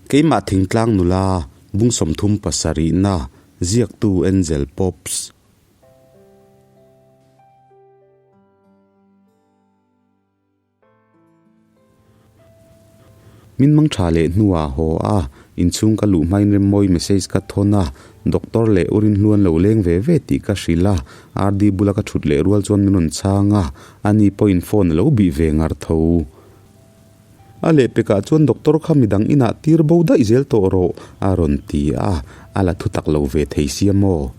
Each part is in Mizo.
Keimah thingtlang nula bung 37na ziaktu Angel Pops. Min mang tha leh hnuah haw a, inchhung ka luh hmain Remmawi message ka thawn a, Doctor leh u Rinhluan lo leng ve ve tih ka hrilh a, RD bula ka thut leh rual chuan min rawn chhang a, ani pawhin phone a lo bih ve ngar tho. A lehpekah chuan doctor kha midang inah tir bo daih zel tawh rawh a rawn ti a, a la thu tak lo ve thei sia maw?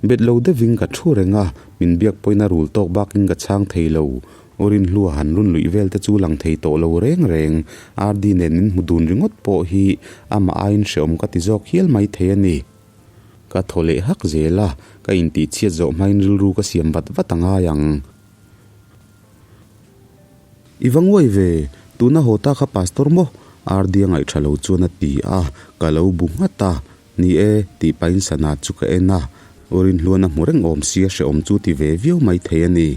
Bet lo deuhin ka thu reng a, min biak pawhin a rul tawk bakin ka chhang thei lo. Urinhlua han run luih vel te chu lang thei tawh lo reng reng. RD nen min hmu dun ringawt pawh hi amah aiin hrehawm ka ti zawk hial mai thei a ni. Ka thaw leh hak zel a, ka intihchhiat zawh hmain rilru ka siam vat vat a ngai ang. I va nguai ve, tuna haw ta kha pastor maw? RD a ngaihṭha lo chuan a ti a, ka lo bu nghat a, Ni e, tih pahin sana chu ka en a, Urinhluan a hmu reng awm sia hrehawm chu ti ve viau mai thei a ni.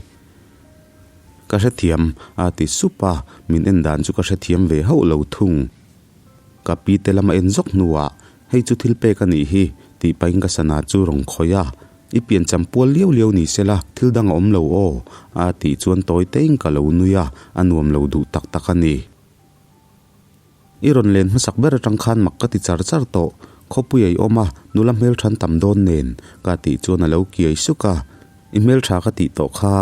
Ka hrethiam, a ti sup a, min en dan chu ka hrethiam ve hauh lo thung. Ka pi te lama en zawk hnuah, Hei chu thil pek a nih hi, tih pahin ka sana chu rawn khawih a, I piancham pual liau liau ni sela, thil dang a awm lo aw, a tih chuan tawi tein ka lo nui a, a nuam lo duh tak tak a ni. I rawn len hmasak ber atang khan mak ka ti char char tawh, khawpui a i awm a, nula hmelthan tam dawn nen, ka tih chuan a lo kiai suk a. I hmeltha ka tih tawh kha,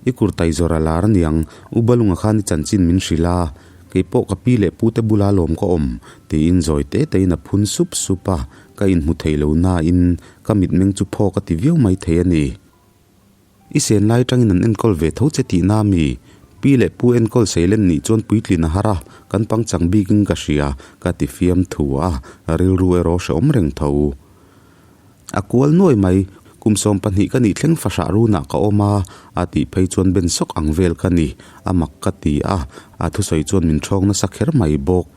i kurtai zawr a lar aniang, U Balunga khan i chanchin min hrilh a, keipawh ka pi leh pute bula lawm ka awm, tiin zawi te tein a phun sup sup a, ka inhmu thei lo nain ka mitmeng chu phaw ka ti viau mai thei a ni. I sen lai atangin an enkawl ve tho che tihna mi? Pi leh pu enkawl seilen nih chuan puitlin a har a, kan pangchang bikin ka hria, ka ti fiam thu a, rilru erawh hrehawm reng tho. A kual nuai mai, kum 12 ka nih thleng fahrah runah ka awm a, a tih phei chuan ben sawk ang vel ka ni, a mak ka ti a, a thusawi chuan min ṭhawng nasa kher mai bawk.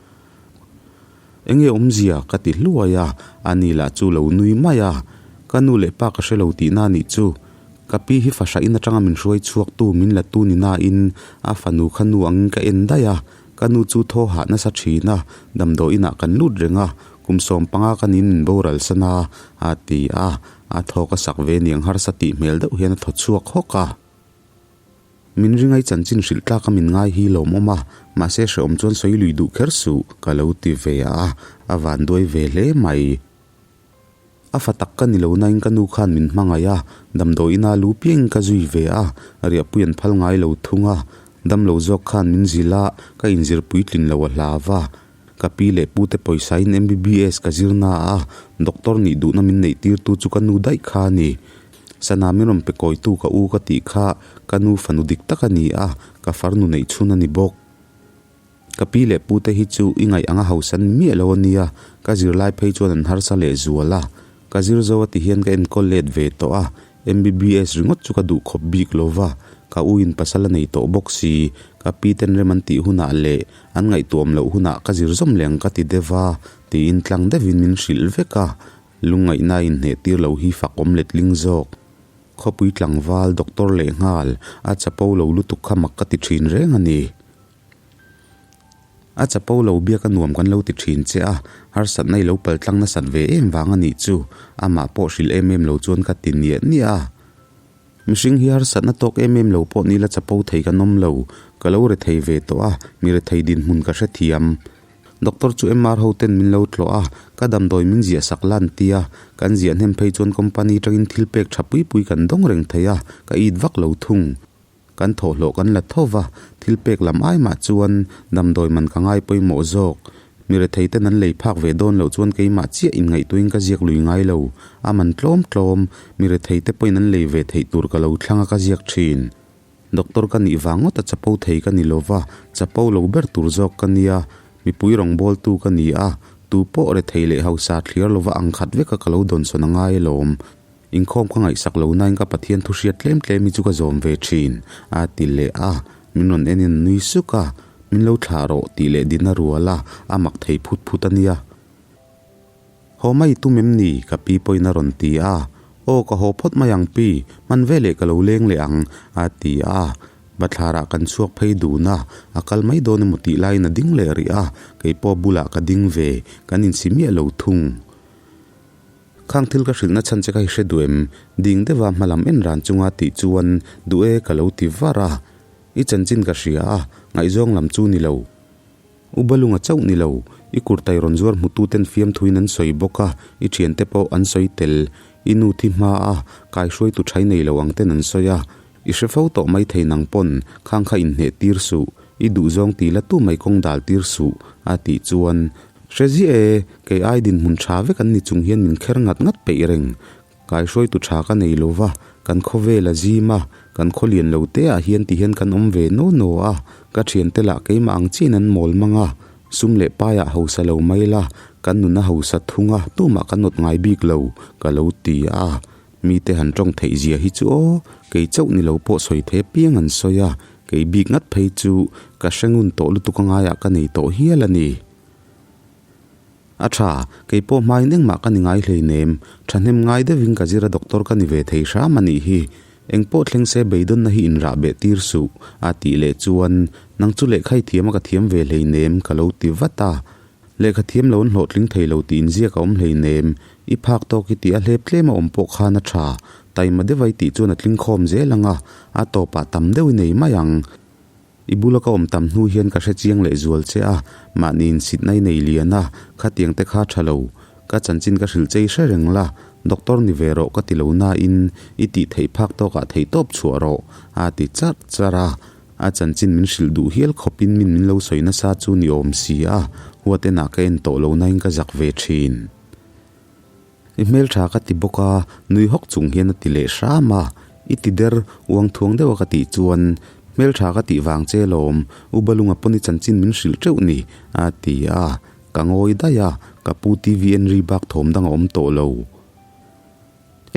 Enge awmzia ka ti hluai a, ani lah chu lo nui mai a, ka nu leh pa ka hre lo tihna nih chu, ka pi hi fahrah in aṭanga min hruai chhuaktu min la tu ni nain a fanu kha nu angin ka en daih a, ka nu chu thaw hah nasa ṭhin a, damdawi inah kan lut reng a, Kum 15 ka nin min boral san a, a ti a, a thaw ka sak ve niang harsa tih hmel deuh hian a thaw chhuak hawk a. Min ringai chanchin hrilh tlak a min ngai hi lawmawm a, mahse hrehawm chuan sawi lui duh kher suh, ka lo ti ve a, a van duai ve hle mai. A fa tak ka ni lo nain ka nu khan min hmangaih a, damdawi ina lu piangin ka zui ve a, riahpui an phal ngai lo thung a, damlo zawk khan min zilh a, ka inzir puitlin lo a hlau va, Ka pi leh pute pawisain MBBS ka zir na a, doctor nih duhna min neih tirtu chu ka nu daih kha a ni. Sana min rawn pe kawitu ka u ka tih kha ka nu fanu dik tak a ni a, ka farnu neih chhun a ni bawk. Ka pi leh pute hi chu i ngaih anga hausa ni miah lo a nia, ka zirlai phei chuan an harsa leh zual a. Ka zir zo a ti hian ka enkawl let ve tawh a, MBBS ringawt chu ka duh khawp bik lo va, ka u in pasal a nei tawh bawk si, ka pi ten rem an tih hunah leh an ngaihtuahawm loh hunah ka zir zawm leh ang ka ti deuh va, tiin tlang deuhin min hrilh vek a, lungngaihna a inhneh tir lo hi fak awm letling zawk. Khawpui tlangval, doctor lehnghal, a chapo lo lutuk kha mak ka ti thin reng a ni. A chapo lo biak a nuam kan lo ti thin che a, harsatna i lo pal tlang nasat ve em vang a nih chu, amah pawh hrilh em em lo chuan ka ti niah niah a. Mihring hi harsatna tawk em em lo pawh ni la chapo thei kan awm lo, ka lo rethei ve tawh a, mi rethei dinhmun ka hrethiam. Doctor chu MR ho ten min lo tlawh a, ka damdawi min ziah sak lan tia, kan ziah hnem phei chuan company tangin thil pek tha pui pui kan dawng reng thei a, ka it vak lo thung. Kan thawhhlawh kan la tho va, thil pek lam ai mah chuan damdawi man ka ngai pawimawh zawk. Mi rethei ten an lei phak ve dawn loh chuan keimah chiah inngaihtuahin ka ziak lui ngai lo. A man tlawm tlawm, mi rethei te pawhin an lei ve theih tur ka lo thlang a ka ziak thin. Doctor ka nih vang ngawt a chapo thei ka ni lo va, chapo lo ber tur zawk ka nia. Mipui rawngbawltu ka ni a, tu pawh rethei leh hausa thliar lova ang khat veka ka lo dawnsawn a ngai alawm. Inkhawm ka ngaihsak lo nain ka Pathian thu hriat tlem tlem hi chu ka zawm ve thin, a ti leh a, min rawn en in a nui suk a, min lo thlah rawh tih leh din a rual a, a mak thei phut phut a nia. Haw mai tum em ni? ka pi pawhin a rawn ti a, aw ka haw phawt mai ang pi, hman veleh ka lo leng leh ang, a ti a. Bathlarah kan chhuak phei dun a, a kal mai dawn emaw tih laiin a ding leh rih a, keipawh bulah ka ding ve, kan insi miah lo thung. Khang thil ka hrilhna chhan che kha i hre duh em? Ding deuha hmalam en ran chunga tih chuan duh e ka lo ti var a. I chanchin ka hria a, ngaihzawng lam chu ni lo. U Balunga chauh ni lo, i kurtai rawn zuar hmututen fiamthuin an sawi bawk a, i thiante pawh an sawi tel. I nu thi hma a, kaihruaitu thai nei lo ang ten an sawi a. I hre fo tawh mai thei nang pawn, khang kha inhneh tir suh, i duhzawng ti la tu mai kawng dal tir suh, a tih chuan, Hre ziah e, kei ai dinhmun tha vek an ni chung hian min kher ngat ngat peih reng. Kaihruaitu tha ka nei lo va, kan khawvel a zim a, kan khaw lian lo te ah hian ti hian kan awm ve naw naw a, ka thiante lah keimah ang chiin an mawl mang a, sum leh paiah hausa lo mai la, kan nun a hausa thung a, tumah kan awt ngai bik lo, ka lo ti a. Mite han tawng theih zia hi chu aw, kei chauh ni lo pawh sawi thei apiang an sawi a, kei bik ngat phei chu ka hre ngun tawh lutuk a ngaiah ka nei tawh hial a ni. A tha, kei pawh hmain engmah ka ni ngai hleinem, thahnem ngai deuhin ka zir a doctor ka ni ve thei hram a nih hi, engpawh thleng se beidawnna hi inrah beh tir suh, a tih leh chuan, nang chu lehkha i thiam a ka thiam ve hleinem ka lo ti vat a. Lehkha thiam lo an hlawhtling thei lo tih inziak a awm hleinem, i phak tawk i tih a hlep tlem a awm pawh khan a tha, taima deuh a i tih chuan a tling khawm zel ang a, a tawpah tam deuh i nei mai ang. I bula ka awm tam hnu hian ka hre chiang leh zual che a, mahni insitna i nei lian a, khatiang te kha tha lo. Ka chanchin ka hrilh che i hre reng la, doctor ni ve rawh ka ti lo nain i tih theih phak tawkah theih tawp chhuah rawh, a ti charh charh a. A chanchin min hrilh duh hial khawpin min min lo sawi nasa chu ni awm si a, huat enah ka en tawh lo nain ka zak ve thin. I hmeltha ka ti bawk a, nui hawk chung hian a ti leh hram a, i ti der uang thuang deuh a ka tih chuan, Hmeltha ka tih vang che lawm, U Balunga pawn i chanchin min hrilh teuh ni, a ti a, ka ngawi daih a, ka pu TV en ri bak thawm dang a awm tawh lo.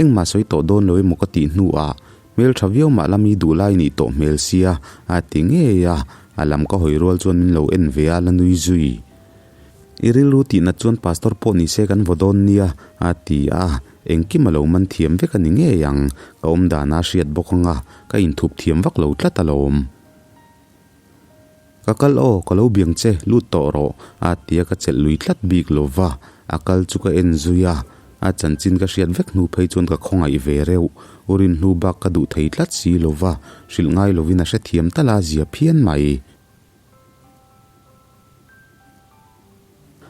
Engmah sawi tawh dawn lo emaw ka tih hnuah hmeltha viau mah la mi duh lai nih tawh hmel sia a ti ngei a, a lam ka hawi rual chuan min lo en ve a la nui zui. I rilru tih nat chuan pastor pawh ni se kan vaw dawn nia a ti a, engkim a lo man thiam vek a ni ngei ang, ka awm dana hriat bawk anga ka inthup thiam vak lo tlat alawm. Ka kal aw, ka lo biang che, lut tawh rawh, a ti a ka chelh lui tlat bik lo va, a kal chu ka en zui a, a chanchin ka hriat vek hnu phei chuan ka khawngaih ve reuh, u Rinhlu bak ka duh thei tlat si lo va, hrilh ngai lovin a hrethiam tal a zia phian mai.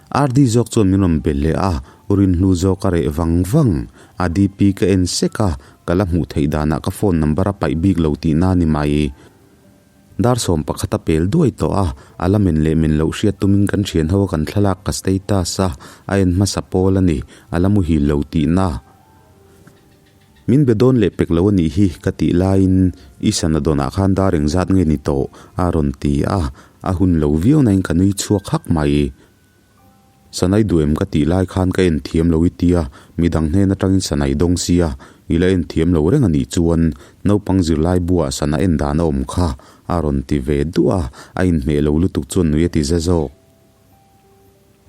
RD zawk chuan min rawn be leh a, u Rinhlu zawk a reh vang vang, a DP ka en sek a, ka la hmuh theih danah ka phone number a paih bik lo tihna a ni mai. Dar 11 a pel duai tawh a, a la men leh men loh hriat tumin kan thian ho a kan thlalak ka status a, a en hmasa pawl a ni, a la muhil lo tihna. Min be dawn leh pek lo a nih hi ka tih laiin i sana dawnah khan dar engzat nge ni tawh a rawn ti a, a hun lo viau nain ka nui chhuak hak mai. Sanai duh em ka tih lai khan ka en thiam lo i tia, midang hnen atangin sanai dawng sia, i la en thiam lo reng a nih chuan naupang zirlai buah sana en dan a awm kha a rawn ti ve duah a, a inhmeh lo lutuk chuan nui a ti za zawk.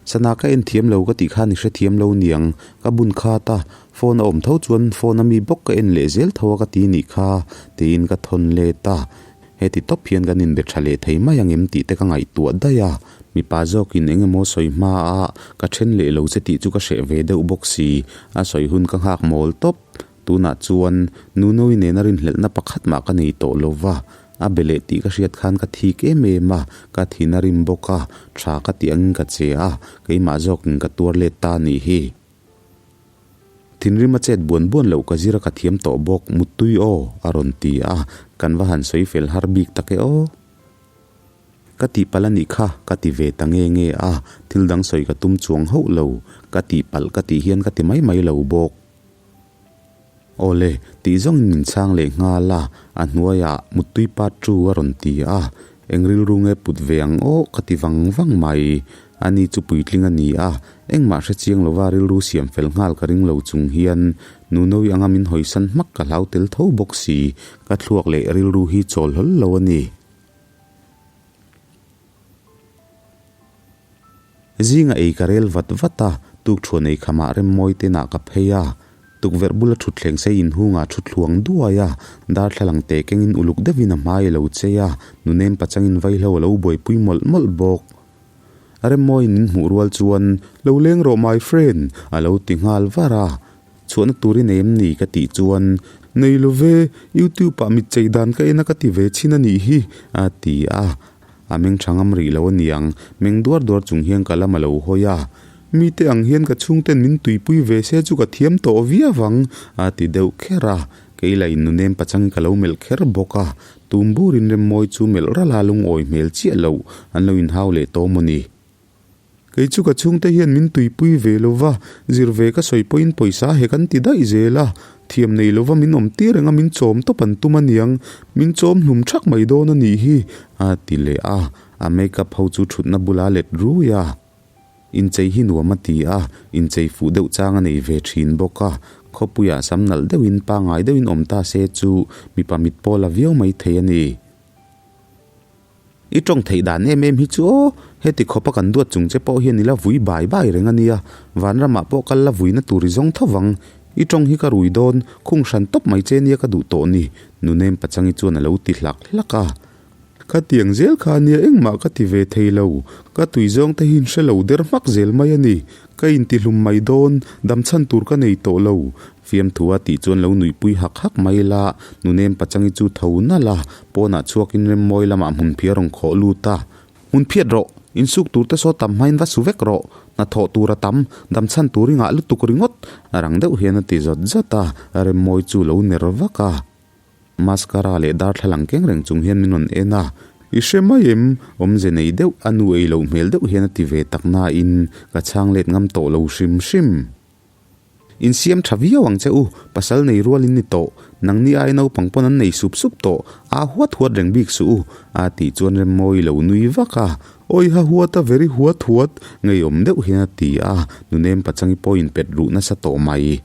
Sana ka en thiam lo ka tih khan i hrethiam lo niang, ka bun khat a, phone a awm tho chuan phone a mi bawk ka en leh zel tho a ka ti nih kha tiin ka thawn let a. Heti tawp hian kan inbe tha leh thei mai ang em tih te ka ngaihtuah daih a, mipa zawkin eng emaw sawi hma a ka then leh lo che tih chu ka hreh ve deuh bawk si, a sawi hun ka nghak mawl tawp. Tunah chuan Nunoi nena rinhlelhna pakhat mah ka nei tawh lo va, a be leh tih ka hriat khan ka thik em em a, ka thin a rim bawk a, tha ka tih angin ka che a, keimah zawkin ka tuar let ta a nih hi. Thinrim a chet buan buan loh ka zir a ka thiam tawh bawk, Muttui aw, a rawn ti a, kan va han sawi fel har bik tak e aw. Ka tihpalh a nih kha, ka ti ve ta nge nge a, thil dang sawi ka tum chuang hauh lo, ka tihpalh ka tih hian ka ti mai mai lo bawk. Aw le, tih zawngin min chhang leh nghal a, a hnuaiah Muttui part two a rawn ti a, eng rilru nge put ve ang aw ka ti vang vang mai. Ani chu puitling a ni a, engmah hre chiang lova rilru siam fel nghal ka ring lo chung hian Nunoui anga min hawisan hmak ka hlau tel tho bawk si, ka thluak leh rilru hi chawl hlawl lo a ni. Zinga ei ka rel vat vat a, tuk thuan ei khamah Remmawi te nah ka phei a. Tukverh bula thutthleng sei inhungah thu thluang duai a, darthlalang teh kengin uluk deuhin a hmai a lo chei a, nunem pachangin vaihlo a lo buaipui mawlh mawlh bawk. A remmawiin min hmuh rual chuan, Lo leng rawh my friend, a lo ti nghal var a. Chhuahna tur i nei em ni? ka tih chuan, Nei lo ve, YouTube ah mit chei dan ka en a ka ti ve chhin a nih hi, a ti a. A meng tha ngam rih lo a niang, meng duar duar chung hian ka lam a lo hawi a. Mite ang hian ka chhungten min tuipui ve se chu ka thiam tawh viau ang, a ti deuh kher a. Kei lah in nunem pachangin ka lo melh kher bawk a. Tum burin Remmawi chu melh ralh a lungawi hmel chiah loh an lo inhau leh tawh maw ni. Kei chu ka chhungte hian min tuipui ve lo va, zir ve ka sawi pawhin pawisa he kan ti daih zel a, thiam nei lova min awm tir reng a min chawm tawp an tum aniang, min chawm hlum thak mai dawn a nih hi, a ti leh a, a make up ho chu thutna bula let rui a. Inchei hi nuam a ti a, inchei fuh deuh chang a nei ve thin bawk a, khawpuiah sam nalh deuhin pangngai deuhin awm ta se chu mipa mit pawh la viau mai thei a ni. I tawng theih dan em em hi chu aw, heti khawpa kan duat chung che pawh hian i la vui bai bai reng a nia, vanramah pawh kal la vuina tur i zawng tho vang. I tawng hi ka rui dawn, khung hran tawp mai che nia ka duh tawh ni, Nunem Pachangi chuan a lo ti hlak hlak a. Khatiang zel kha nia engmah ka ti ve thei lo, ka tui zawng te hi in hre lo der hmak zel mai a ni, ka intihlum mai dawn, damchhan tur ka nei tawh lo, Fiamthu a tih chuan lo nuihpui hak hak mai la, Nunem Pachangi chu tho nalh a, pawnah chhuakin Remmawi lamah hmunphiah rawn khawh lut a. Hmunphiat rawh, insuk tur te saw tam hmain va su vek rawh, hnathawh tur a tam, damchhan tur i ngah lutuk ringawt, rang deuh hian a ti zawt zawt a, Remmawi chu lo ner vak a. Mascara leh darthlalang keng reng chung hian min rawn en a, I hre mai em? Awmze nei deuh, a nu ei loh hmel deuh hian a ti ve tak nain ka chhang let ngam tawh lo hrim hrim. Insiam tha viau ang che u, pasal nei rual in ni tawh, nangni ai naupang pawn an nei sup sup tawh, aa huat huat reng bik suh u, a tih chuan Remmawi lo nui vak a, Awi ha huat a very huat huat, ngeiawm deuh hian a ti a, Nunem Pachangi pawh in pet ruh nasa tawh mai.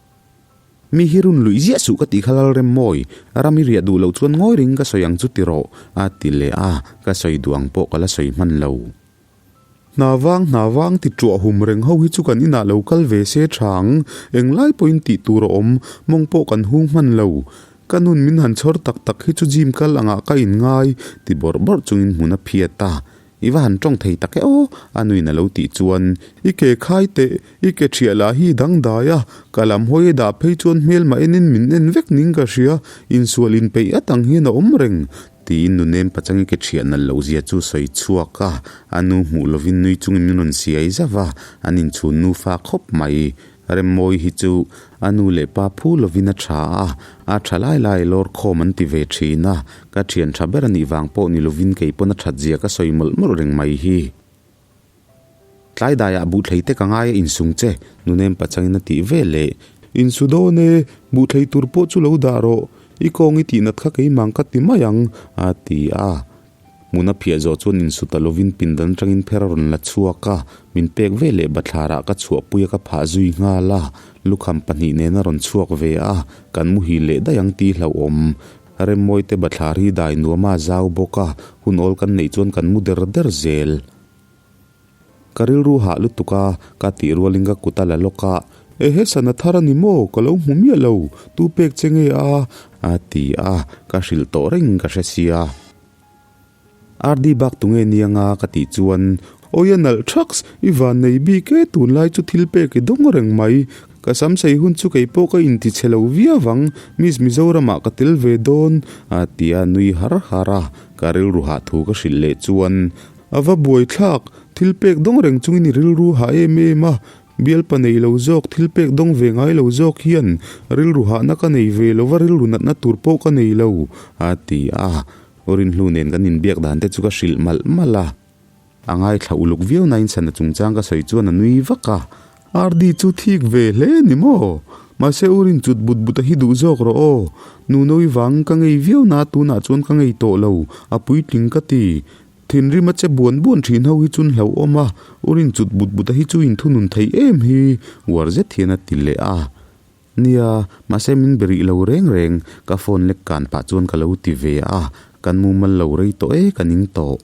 Mi hi run luih ziah suh ka tih kha lal Remmawi, ram i riah duh loh chuan ngawi reng ka sawi ang chu ti rawh, a ti leh a, ka sawi duh ang pawh ka la sawi hman lo. Hna vang hna vang ti tuah hum reng ho hi chu kan inah lo kal ve se tha ang, englai pawhin tih tur a awm, mawng pawh kan hung hman lo. Ka nun min han chhawr tak tak hi chu gym kal angah ka inngai, ti bawrh bawrh chungin hmun a phiat a. I va han tawng thei tak e aw, a nuin a lo tih chuan, I ke khai teh, i ke thiah lah hi dangdai a, ka lam hawi a dah phei chuan hmelmah enin min en vek ning ka hria, insual inpeih at ang hian a awm reng, Tiin nunem pachangi ke thiah nalh loh zia chu sawi chhuak a, a nu hmuh lovin nui chungin min rawn siai zauh a, an inchhun nufa khawp mai. Remmawi hi chu a nu leh pa phu lovin a tha a, a tha lai lai lawr khawm an ti ve thin a, ka thian tha ber a nih vang pawh ni lovin kei pawn a that zia ka sawi mawlh mawlh reng mai hi. Tlai daiah buhthlei te ka ngai a insung che, nunem pachangin a tih ve leh. Insu dawn e, buhthlei tur pawh chu lo dah rawh, i kawng i tihnat kha keimah ka ti mai ang, a ti a. Hmun a phiah zawh chuan insu ta lovin pindan atangin pher a rawn la chhuak a, min pek ve leh bathlarah ka chhuahpui a ka phah zui nghal a, lukham pahnih nen a rawn chhuak ve a, kan muhil leh daih ang tih hlauhawm. Remmawi te bathlar hi dai nuam a zau bawk a, hun awl kan neih chuan kan mu der der zel. Ka rilru hah lutuk a, ka tih rualin ka kut a la lawk a, Ehe sana thar a ni maw? Ka lo hmu miah lo, tu pek che nge a? A ti a, ka hrilh tawh reng ka hre sia. RD bak tunge nianga ka tih chuan, Awi a nalh thaks, i van nei bik e, tunlai chu thil pek i dawng reng mai, ka sam sei hun chu kei pawh ka inti chhe lo viau ang, Miss Mizoramah ka tel ve dawn, a ti a nui har har a, ka rilru hah thu ka hrilh leh chuan, A va buai thlak, thil pek dawng reng chungin i rilru hah em em a, bialpa nei lo zawk, thil pek dawng ve ngai lo zawk hian rilru hahna ka nei ve lo va, rilru natna tur pawh ka nei lo, a ti a. Rinhlu nen kan inbiak dan te chu ka hrilh malh malh a. A ngaithla uluk viau nain sana chungchang ka sawi chuan a nui vak a. RD chu thik ve hle ni maw? Mahse u rin chut but but a hi duh zawk rawh aw. Nuno i vang ka ngei viau na tunah chuan ka ngei tawh lo, a puitling ka ti. Thinrim a che buan buan thin ho hi chun hlauhawm a, u rin chut but but a hi chu inthunun thei em hi, uar zet hian a ti leh a. Nia, mahse min be rih lo reng reng, ka phone lek kan pah chuan ka lo ti ve a, kan mumal lo rei tawh e ka ning tawh.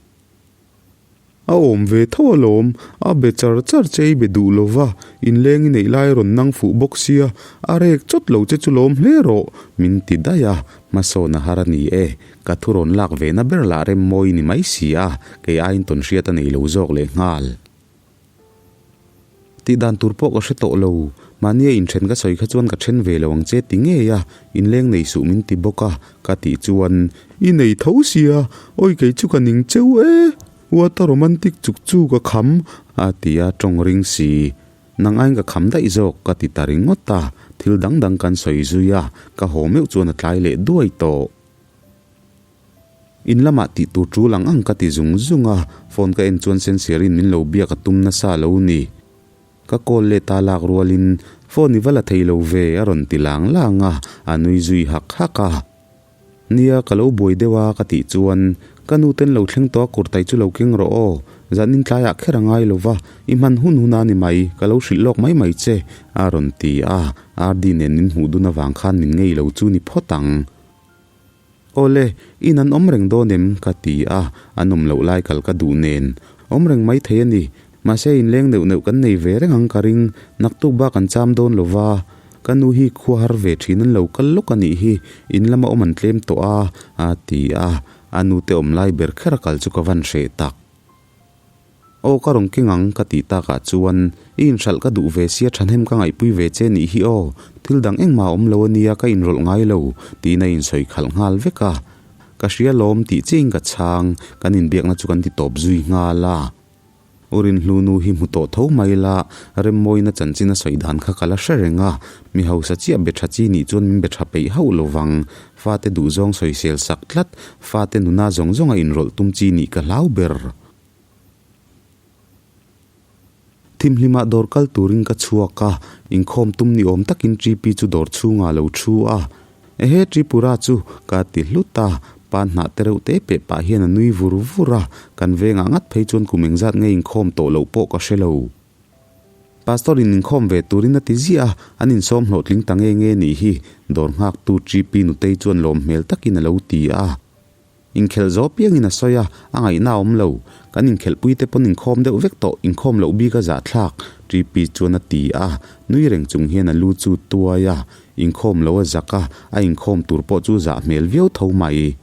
A awm ve tho alawm, a be char char che i be duh lo va, inleng i neih lai a rawn nang fuh bawk sia, a rek chawt lo che chu lawm hle rawh, min ti daih a, hmasawn a har a ni e, ka thu rawn lak ve na ber lah rem mawi ni mai si a, kei aiin tawn hriat a nei lo zawk leh nghal. Tih dan tur pawh ka hre tawh lo, mahnia inthen ka sawi kha chuan ka then ve lo ang che ti ngei a, inleng nei suh min ti bawk a, ka tih chuan, I nei tho sia, awi kei chu ka ning cheu e, what a romantic chuk chu ka kham, a ti a tawng ring si. Nang aiin ka kham daih zawk ka ti ta ringawt a, thil dang dang kan sawi zui a, ka haw meuh chuan a tlai leh duai tawh. In lamah tih tur tul ang ang ka ti zung zung a, phone ka en chuan Sensiarin min lo biak a tum nasa lo ni. Ka call let a lak rualin phone i va la thei lo ve a rawn ti lang lang a, a nui zui hak hak a. Nia ka lo buai deuh a ka tih chuan ka nu ten lo thleng tawh a kurtai chu lo keng rawh aw, zanin tlaiah kher a ngai lo va, i hman hun hun a ni mai, ka lo hrilh lawk mai mai che a rawn ti a, RD nen min hmuh dun avang khan min ngei lo chu ni phawt ang. Awle, in an awm reng dawn em? ka ti a, an awm loh lai kal ka duh nen. Awm reng mai thei a ni. Mahse inleng neuh neuh kan nei ve reng ang ka ring, naktuk bak an cham dawn lo va. Ka nu hi khua har ve thin an lo kal lawk a nih hi, in lama awm an tlem tawh a, a ti a, a nute awm lai ber kher a kal chu ka van hreh tak. Aw ka rawn keng ang ka tih takah chuan i inhralh ka duh ve sia thahnem ka ngaihpui ve che nih hi aw, thil dang engmah a awm lo ania ka inrawlh ngai lo tiin a insawi khalh nghal vek a. Ka hria lawm tih chiahin ka chhang, kan inbiakna chu kan ti tawp zui nghal a. U Rinhlunu hi hmu tawh tho mai la, Remmawina chanchin a sawi dan kha ka la hre reng a, mi hausa chiah be tha chi nih chuan min be tha peih hauh lo vang. Fate duhzawng sawisel sak tlat, fate nuna zawng zawnga inrawlh tum chi nih ka hlau ber. Thimhlimah dawr kal turin ka chhuak a, inkhawm tum ni awm takin Tripi chu dawr chhungah a lo thu a. Ehe Tripura chu ka ti hlut a, pa hnah te reuh te peh pah hian a nui vur vur a, kan vengah ngat phei chuan kum engzat nge inkhawm tawh loh pawh ka hre lo. Pastor in inkhawm ve turin a ti ziah a, an insawm hlawhtling ta nge nge nih hi, dawr nghaktu Tripi nutei chuan lawm hmel takin a lo ti a. Inkhelh zawh piangin a sawi a, a ngaihna a awm lo. Kan inkhelhpui te pawn inkhawm deuh vek tawh, inkhawm loh bik a zahthlak, Tripi chuan a ti a. Nui reng chung hian a lu chu tuai a, inkhawm lo a zak a, a inkhawm tur pawh chu zah hmel viau tho mai.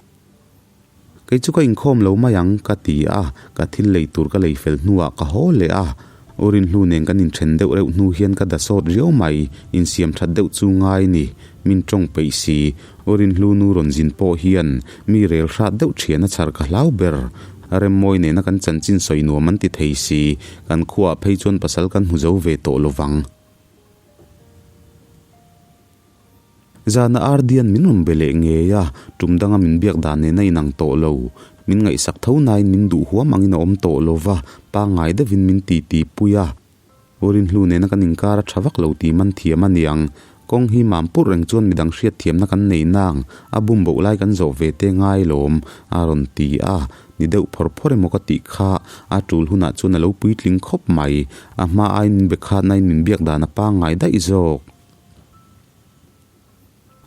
Kei chu ka inkhawm lo mai ang, ka ti a, ka thil lei tur ka lei fel hnuah ka haw leh a. U Rinhlu nen kan inthen deuh reuh hnu hian ka da sawt riau mai, insiam that deuh chu ngai ni, min tawng peih si. U Rinhlu nu rawn zin pawh hian mi rel hrat deuh thian a chhar ka hlau ber. Remmawi nena kan chanchin sawi nuam an ti thei si, kan khuaah phei chuan pasal kan hmu zo ve tawh lovang. Zana Ardian min rawn be leh ngei a, tum danga min biak dan nen a inang tawh lo. Min ngaihsak tho nain min duh huam angin a awm tawh lo va, pangngai deuhin min titi pui a. U Rinhlu nena kan inkar a tha vak lo tih man thiam a niang. Kawng hi mam pur reng chuan midang hriat thiamna kan nei nang, a bum boh lai kan zawh ve te ngai lawm, a rawn ti a. Ni deuh phawr phawr emaw ka tih kha, a tul hunah chuan a lo puitling khawp mai. A hma aiin min be khatnain min biak dan a pangngai daih zawk.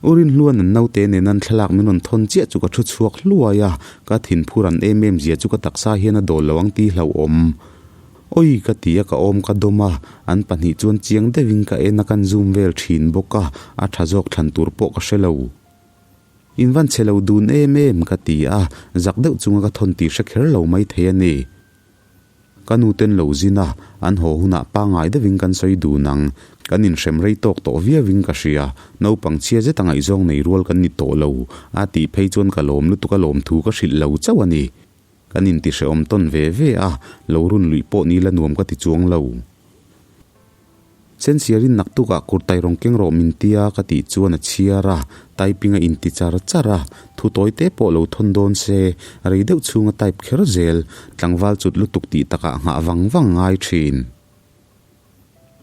U Rinhluan an naute nen an thlalak min rawn thawn chiah chu ka thu chhuak hluai a, ka thinphur an em em zia chu ka taksa hian a dawl lo ang tih hlauhawm. Awi ka ti a ka awm ka dawm a, an pahnih chuan chiang deuhin ka en a kan zoom vel thin bawk a, a tha zawk thlan tur pawh ka hre lo. In van chhe lo dun em em ka ti a, zak deuh chunga ka thawn tih hre kher lo mai thei a ni. Ka nu ten lo zin a, an haw hunah pangngai deuhin kan sawi dun ang. Kan inhrem rei tawk tawh viauin ka hria. Naupang chhia zeta ngaihzawng nei rual kan ni tawh lo. A tih phei chuan ka lawm lutuk a lawmthu ka hrilh lo chauh a ni. Kan intihrehawm tawn ve ve a, lo run luih pawh ni la nuam ka ti chuang lo. Sensiarin naktukah kurtai rawn keng rawh min tia ka tih chuan a chhiar a, typing a inti char char a, thu tawi te pawh lo thawn dawn se, rei deuh chhunga type kher zel, tlangval cut lutuk tih takah nghah vang vang ngai thin.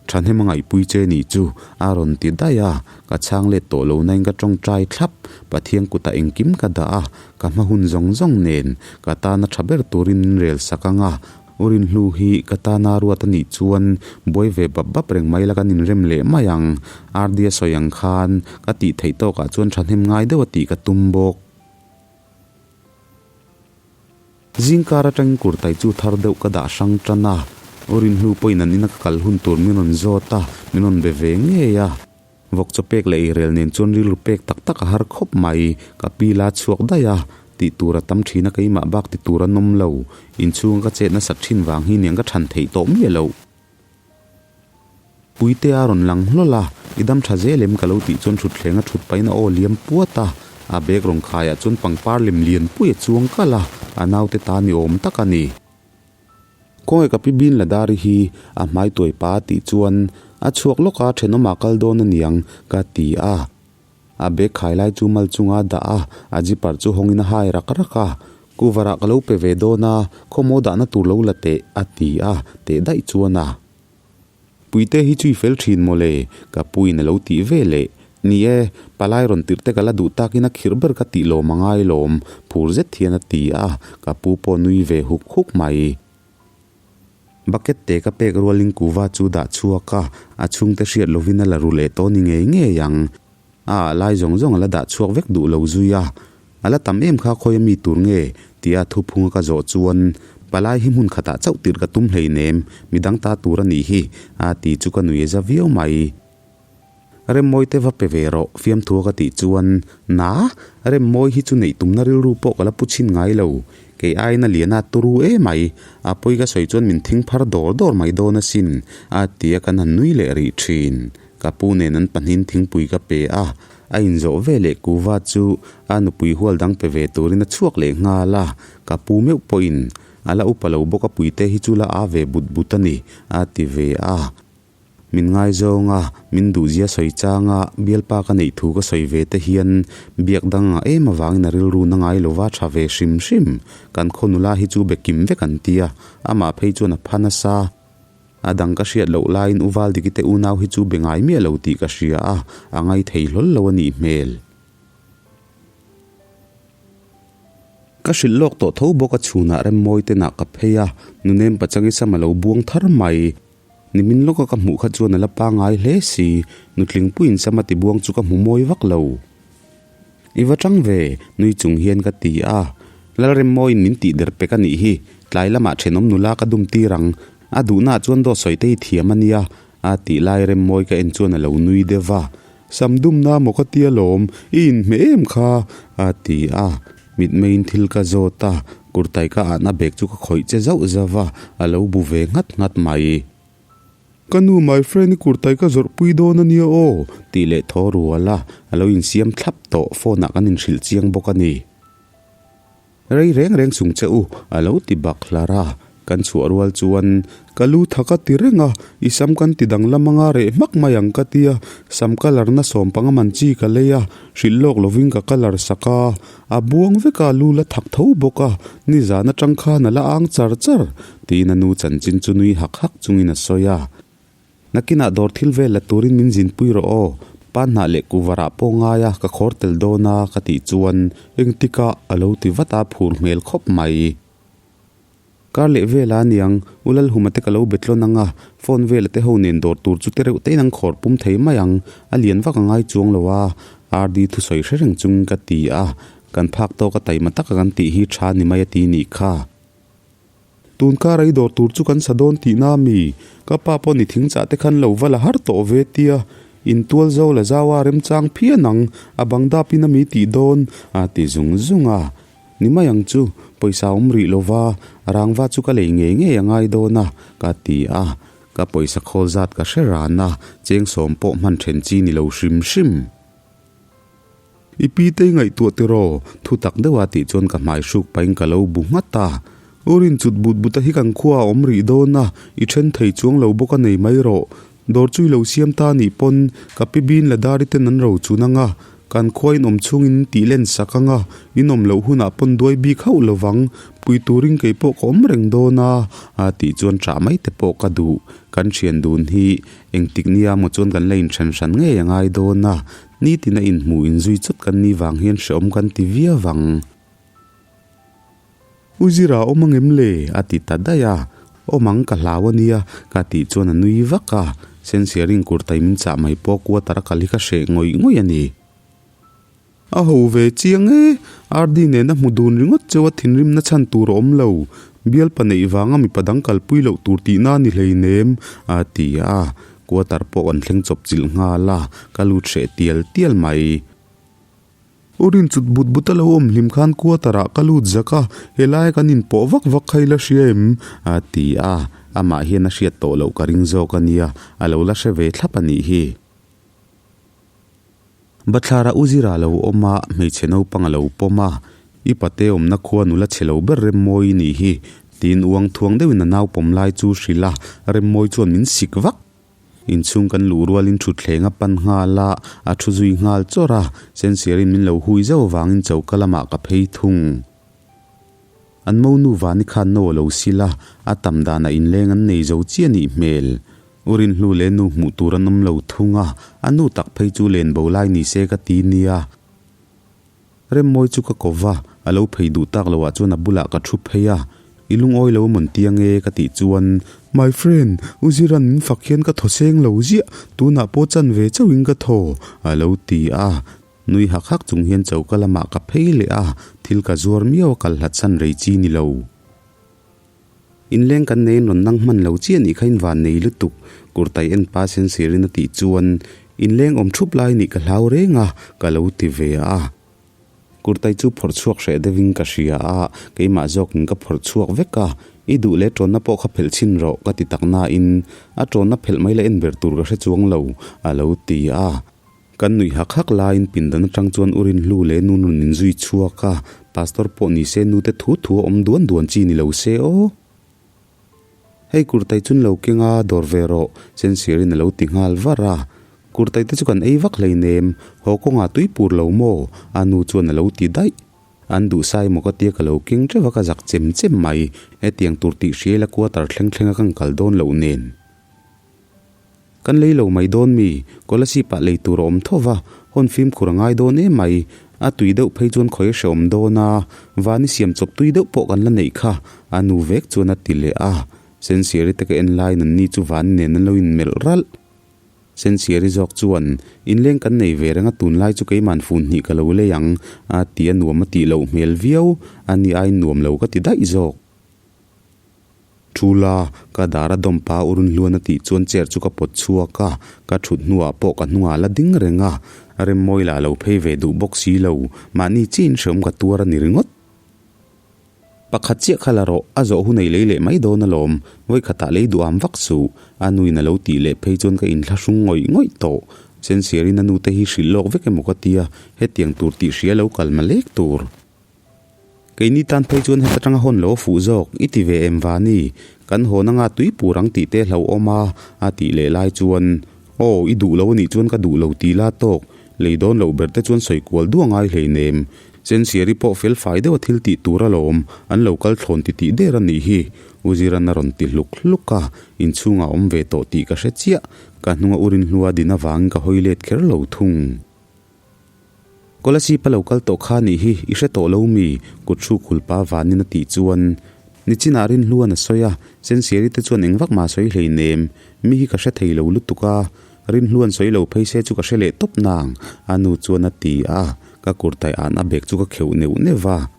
Thahnem a ngaihpui che nih chu a rawn ti daih a, ka chhang let tawh lo nain ka tawngtai thlap, Pathian kutah engkim ka dah a, ka hma hun zawng zawng nen ka tana tha ber turin min rel sak ang a, U Rinhlu hi ka tana ruat a nih chuan buai ve bap bap reng mai la kan inrem leh mai ang. Ardia sawi ang khan ka tih theih tawkah chuan thahnem ngai deuh a tih ka tum bawk. Zingkar atangin kurtai chu thar deuh ka dah hrang tan a, U Rinhlu pawhin an ina ka kal hun tur min rawn zawt a, min rawn be ve ngei a. Vawk chaw pek leh eirel nen chuan rilru pek tak tak a har khawp mai, ka pi la chhuak daih a, tih tur a tam thin a keimah bak ti tur an awm lo, inchhunga ka chet nasat thin vang hi niang ka than theih tawh miah loh. Puite a rawn lang hlawl a, i dam tha zel em ka lo tih chuan thutthleng a thut pahin a aw liam puat a, a bag rawn khaiah chuan pangpar lem lian pui a chuang kalh a, a naute ta ni awm tak a ni. Khawnge ka pi bin Ladari hi a hmai tuai pa a tih chuan a chhuak lawk a, thenawmah kal dawn a niang ka ti a. A bag khai lai chu mal chunga a dah a, a zipper chu hawngin a hai rak rak a. Kuvarah ka lo pe ve dawn a, khawmaw dahna tur lo la teh, a ti a, teh daih chuan a. Puite hi chu i fel thin mawle, ka puiin a lo tih ve leh. Ni e, palai rawn tirh te ka la duh takin a khirh ber ka tih lawm a ngai lawm, phur zet hian a ti a, ka pu pawh nui ve huk huk mai. Bucket te ka pek rualin kuva chu dah chhuak a, a chhungte hriat lovin a la ru leh tawh ni ngei ngei ang. A ah lai zawng zawng a la dah chhuak vek duh lo zui a, a la tam em kha khawi a mi tur nge? tia thuphunga ka zawh chuan palai hi hmun khatah chauh tirh ka tum hleinem, midang ta tur a nih hi, a ti chu ka nui za viau mai. Remmawi te va pe ve rawh, fiamthua ka tih chuan, Na, Remmawi hi chu neih tumna rilru pawh ka la pu chhin ngai lo. Kei aiin a lian a turu emai, a pawi ka sawi chuan min thing phar dawr dawr mai dawn asin, a ti a kan han nui leh rih thin. Ka pu nen an pahnihin thingpui ka pe a, a inzawh ve leh kuva chu a nupui hual dang pe ve turin a chhuak leh nghal a, ka pu meuh pawhin a la upa lo bawk a puite hi chu la a ve but but a ni, a ti ve a. Min ngaizawng a, min duhzia sawi chang a, bialpa ka neih thu ka sawi ve te hian biak dang ngah em avangin a rilru na ngai lova tha ve hrim hrim. Kan khaw nula hi chu be kim vek an tia, amah phei chuan a pha nasa. A dang ka hriat loh laiin U Valdiki te unau hi chu be ngai miah lo tih ka hria a, a ngai thei hlawl lo a nih hmel. Ka hrilh lawk tawh tho bawk a chhunah Remmawi tenah ka phei a, Nunem Pachangi sam a lo buang thar mai. Nimin lawka ka hmuh kha chuan a la pangai hle si, nutling puiin sam a tibuang chu ka hmu mawi vak lo. I va tang ve, nui chung hian ka ti a. Lalremmawiin min tih der pek a nih hi, tlai lamah thenawm nula ka dum tir ang, a duhnaah chuan dawt sawi te hi thiam a nia, a tih lai Remmawi ka en chuan a lo nui deuh va. Sam dumna maw ka tia lawm, i inhmeh em kha? a ti a. Mitmeiin thil ka zawt a, kurtai ka ahna bag chu ka khawih che zauh zauh va, a lo bu ve nghat nghat mai. Ka nu my friend i kurtai ka zawrh pui dawn a nia aw, tih leh thaw rual a, a lo insiam thlap tawh, phone ah kan inhrilh chiang bawk a ni. Rei reng reng chung che u, a lo ti bak hlar a. Kan chhuah rual chuan, Ka lu tha ka ti reng a, i sam kan ti danglam anga reh hmak mai ang ka ti a, sam colour na sawm panga man chi ka lei a, hrilh lawk lovin ka colour sak a, a buang vek a, lu la thak tho bawk a, nizan atang khan a la ang char char, tiin a nu chanchin chu nui hak hak chungin a sawi a. Nakinah dawr thil vel la turin min zinpui rawh aw, pa hnah leh kuvarah pawh ngai a, ka khawr tel dawn a, ka tih chuan engtikah a lo ti vat a, phur hmel khawp mai. Kar leh vela aniang, U Lalhuma te ka lo bet tlawn ang a, phone vela te ho nen dawr tur chu te reuh tein an khawr pum thei mai ang, a lian vak a ngai chuang lo a, RD thusawi hre reng chungin ka ti a, kan phak tawk a taima taka kan tih hi tha ni mai a ti nih kha. Tun kar ei dawr tur chu kan sa dawn tihna a mi? Ka pa pawh ni thing chah te khan lo va la har tawh ve tia, intual zo la zau a remchang phian ang, a bang dap in a mi tih dawn a ti zung zung a. Ni mai ang chu, pawisa awm rih lo va, rangva chu ka lei ngei ngei a ngai dawn a, ka ti a. Ka pawisa khawl zat ka hre ran a, cheng sawm pawh hman then chi ni lo hrim hrim. I pi te i ngaihtuah tiraw? Thu tak deuha tih chuan ka hmai hruk pahin ka lo bu nghat a. U Rin chut but but a hi kan khua a awm rih dawn a, i then thei chuang lo bawk a nei mai rawh. Dawr chu i lo siam ta anih pawn ka pi bin la dari ten an ro chun ang a, kan khua in awm chhungin tih len sak ang a, in awm loh hunah pawn duai bik hauh lo vang, pui turin kei pawh ka awm reng dawn a, a tih chuan ṭah mai te pawh ka duh. Kan ṭhian dun hi engtik nia maw chuan kan la inṭhen hran ngei a ngai dawn a, Nitin a inhmuh inzui chawt kan nih vang hian hrehawm kan ti viau vang. U Zira awm angem le? a ti ta daih a. Awm ang ka hlau a nia, ka tih chuan a nui vak a. Sensiaring kurtai min chah mai pawh quarter a kal hi ka hreh ngawih ngawih a ni. A ho ve chiang e, RD nena hmu dun ringawt cheu a thinrimna chhan tur a awm lo. Bialpa neih vanga mipa dang kalpui loh tur tihna a ni hleinem, a ti a. Quarter pawh kan thleng chawp chilh nghal a, ka lut hreh tial tial mai. U rin chut but but a lo awm hlim khan quarter ah ka lut zak a, helai kan inpawh vak vak kha i la hria em? a ti a, amah hian a hriat tawh loh ka ring zawk a nia, a lo la hre ve thlap a nih hi. Bathlara u zira lo awm a, hmeichhe naupang a lo pawm a, I pate awmna khua nula chhe lo ber Remmawi i nih hi, tiin uang thuang deuhin a nau pawm lai chu hrilh a, Remmawi chuan min sik vak. Inchhung kan luh rualin thutthleng a pan nghal a, a thu zui nghal chawrh a, Sensiarin min lo hui zauh avangin choka lamah ka phei thung. An monu Vani khan no a lo sil a, a tam danah inleng an nei zo chiah nih hmel. U Rinhlu leh nu hmuh tur an awm lo thung a, a nu tak phei chu len bo lai ni se ka ti nia. Remmawi chu ka ko va, a lo phei duh tak loah chuan a bulah ka thu phei a, I lungawi lo amawn tia nge ka tih chuan, My friend, U Ziran min fak hian ka thaw seng lo ziah, tunah pawh chan ve chauhin ka thaw, a lo ti a. Nui hak hak chung hian choka lamah ka phei leh a, thil ka zuar miau a kal hlat san rei chi ni lo. Inleng kan nei in rawn nang hman lo chiah nih kha in van nei lutuk, kurtai en pa sen sirin a tih chuan inleng awm thup lai nih ka hlau reng a, ka lo ti ve a. Kurtai chu phawrh chhuak hreh deuhin ka hria a, keimah zawkin ka phawrh chhuak vek a, i duh leh tawnna pawh kha phelh chhin rawh ka ti tak nain a tawnna phelh mai la en ber tur ka hre chuang lo, a lo ti a. Kan nuih hak hak laiin pindan atang chuan u Rinhlu leh nu nun in zui chhuak a, Pastor pawh ni se nute thu thu a awm duan duan chi ni lo se aw. Hei kurtai chun lo keng a, dawr ve rawh, Sensirin a lo ti nghal var a. Kurtai te chu kan ei vak hleinem, haw kawngah tui pur lo maw? A nu chuan a lo ti daih. An duh sai maw ka tia ka lo keng teuh a ka zak chem chem mai, hetiang tur tih hriaila quarter thleng thleng a kan kal dawn loh nen. Kan lei lo mai dawn mi, Kolasib ah lei tur a awm tho va, hawn fimkhur a ngai dawn em mai. A tui deuh phei chuan khawi a hrehawm dawn a, van i siam chawp tui deuh pawh kan la neih kha, a nu vek chuan a ti leh a. Sensiari te ka en laiin an ni chu van nen an lo inmelh ralh. Sensiari zawk chuan, Inleng kan nei ve reng a tunlai chu keiman fun hnih ka lo lei ang, a ti a nuam a tih loh hmel viau, a ni aiin nuam lo ka ti daih zawk. Thula, ka dar a dawm pa urun hluan a tih chuan chair chu ka pawt chhuak a, ka thut hnuah pawh ka hnungah la ding reng a, Remmawi lah lo phei ve duh bawk si lo, mahni chiin hreawm ka tuar a ni ringawt. Pakhat chiah kha la rawh, a zawh hun ei lei leh mai dawn alawm, vawikhatah lei duh am vak suh, a nuin a lo tih leh phei chuan ka inthlahrung ngawih ngawih tawh. Sensiarin a nute hi hrilh lawk vek emaw ka tia, hetiang tur tih hria lo kal malek tur. Keini tan phei chuan heta tanga hawn lo a fuh zawk, i ti ve em Vani? Kan hawn anga tui pur ang tih te hlauhawm a, a tih leh lai chuan, Aw, i duh lo a nih chuan ka duh lo ti la tawk, lei dawn loh ber te chuan sawi kual duh a ngai hleinem. Sensiari pawh fel fai deuh a thil tih tur alawm, an lo kal thlawn ti tih der a nih hi, U Ziran a rawn ti hluk hluk a, inchhungah awm ve tawh tih ka hre chiah, ka hnunga u Rinhlua din avangin ka hawi let kher lo thung. Kolasib a lo kal tawh kha nih hi i hre tawh lo mi? Kut hruk hul pa vanin a tih chuan Nichinah Rinhluan a sawi a, Sensiari te chuan engvak mah a sawi hleinem, mi hi ka hre thei lo lutuk a, Rinhluan sawi lo phei se chu ka hre leh tawp nang, a nu chuan a ti a, ka kurtai an a bag chu ka kheuh neuh neuh va.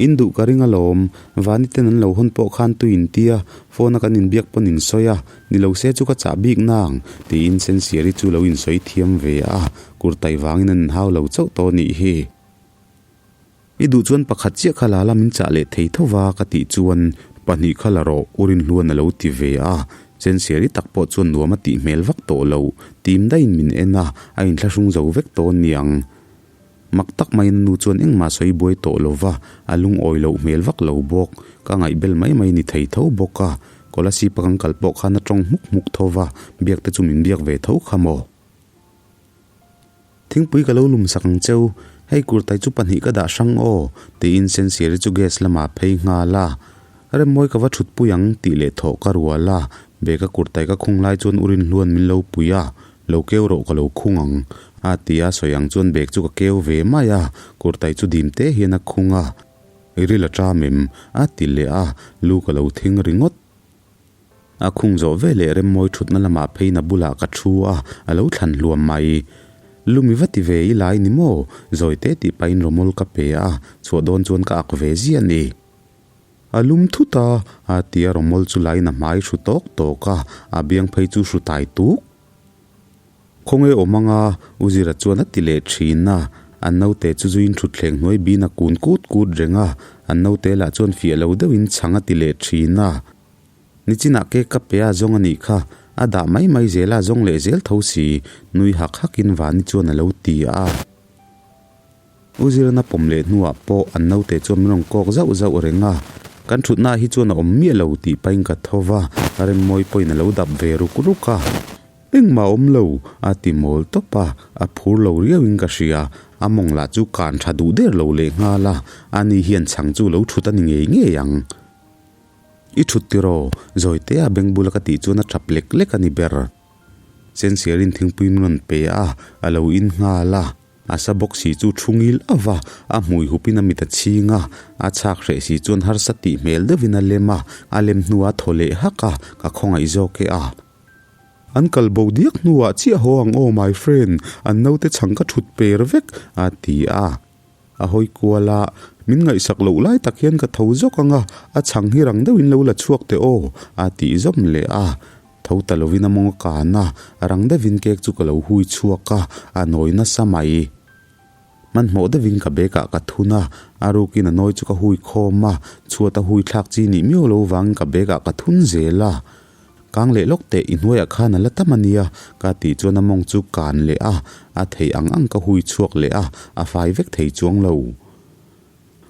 In duh ka ring alawm, Vani ten an lo hawn pawh khan tui in tia, phone a kan inbiak pawn in sawi a, ni lo se chu ka chah bik nang, tiin Sensiari chu lo insawi thiam ve a, kurtai vangin an inhau lo chauh tawh nih hi. I duh chuan pakhat chiah kha la la min chah leh thei tho va ka tih chuan pahnih kha la rawh, U Rinhluan a lo ti ve a, Sensiari tak pawh chuan nuam a tih hmel vak tawh lo, tim daihin min en a, a inthlahrung zo vek tawh niang. Mak tak maiin a nu chuan engmah sawi buai tawh lo va, a lungawi loh hmel vak lo bawk. Ka ngaihbel mai mai ni thei tho bawk a. Kolasib a kan kal pawh khan a tawng hmuk hmuk tho va, biak te chu min biak ve tho kha maw? Thingpui ka lo lum sak ang cheu, hei kurtai chu pahnih ka dah hrang aw, tiin Sensiari chu gas lamah phei nghal a. Remmawi ka va thutpui ang tih leh thawh ka rual a, bag a kurtai ka khung lai chuan u Rinhluan min lo pui a, Lo keu rawh ka lo khung ang, a ti a, sawi ang chuan bag chu ka keu ve mai a, kurtai chu dim te hian a khung a, I ril a ṭam em? a ti leh a, lu ka lo thing ringawt. A khung zawh ve leh Remmawi ṭhutna lamah pheiin a bulah ka ṭhu a, a lo thlan hluam mai. Lumi va ti ve i lai ni maw? Zawi te tih pahin rawmawl ka pe a, chhuah dawn chuan ka ak ve ziah a ni. A lum thut a, a ti a rawmawl chu laiin a hmai hru tawk tawk a, a biang phei chu hru tai tuk. Khawnge awm anga U Zira chuan a ti leh thin a, an naute chu zuiin thutthleng hnuai bin a kun kut kut reng a, an naute lah chuan fiah lo deuhin chhang a ti leh thin a. Nichinah cake ka pe a zawng a nih kha, a dah mai mai zel a zawng leh zel tho si, nui hak hakin Vani chuan a lo ti a. U Zirana pawm leh hnuah pawh an naute chuan min rawn kawk zauh zauh reng a, kan thutnaah hi chuan a awm miah lo tih pahin ka tho va, Remmawi pawhin a lo dap ve ruk ruk a. Engmah a awm lo, a ti mawl tawp a, a phur lo riauin ka hria, a mawng lah chu kan tha duh der lo lehnghal a, ani hian chhang chu lo thut a ni ngei ngei ang. I thut tiraw? Zawitea beng bula ka tih chuan a tap lek lek a ni ber. Sensiarin thingpui min rawn pe a, a lo in nghal a. A sa bawk si chu thu ngil ava, a hmui hupin a mit a chhing a, a chhak hreh si chuan harsa tih hmel deuhin a lem a, a lem hnuah a thaw leh hak a, ka khawngaih zawk e a. An kal bo diak hnuah chiah haw ang aw my friend, an naute chhang ka thut per vek, a ti a. A hawi kual a, min ngaihsak loh lai tak hian ka tho zawk ang a, a chhang hi rang deuhin lo la chhuak teh aw, a tih zawm leh a. Tho ta lovin a mawng a kan a, rang deuhin cake chu ka lo hui chhuak a, a nawi nasa mai. Hmanhmawh deuhin ka bag ah ka thun a, a rukin a nawi chu ka hui khawm a, chhuat a hui thlak chi nih miau lo vangin ka bag ah ka thun zel a. Kang leh lawk teh i hnuaiah khan a la tam a nia, ka tih chuan a mawng chu kan leh a, a theih ang ang ka hui chhuak leh a, a fai vek thei chuang lo.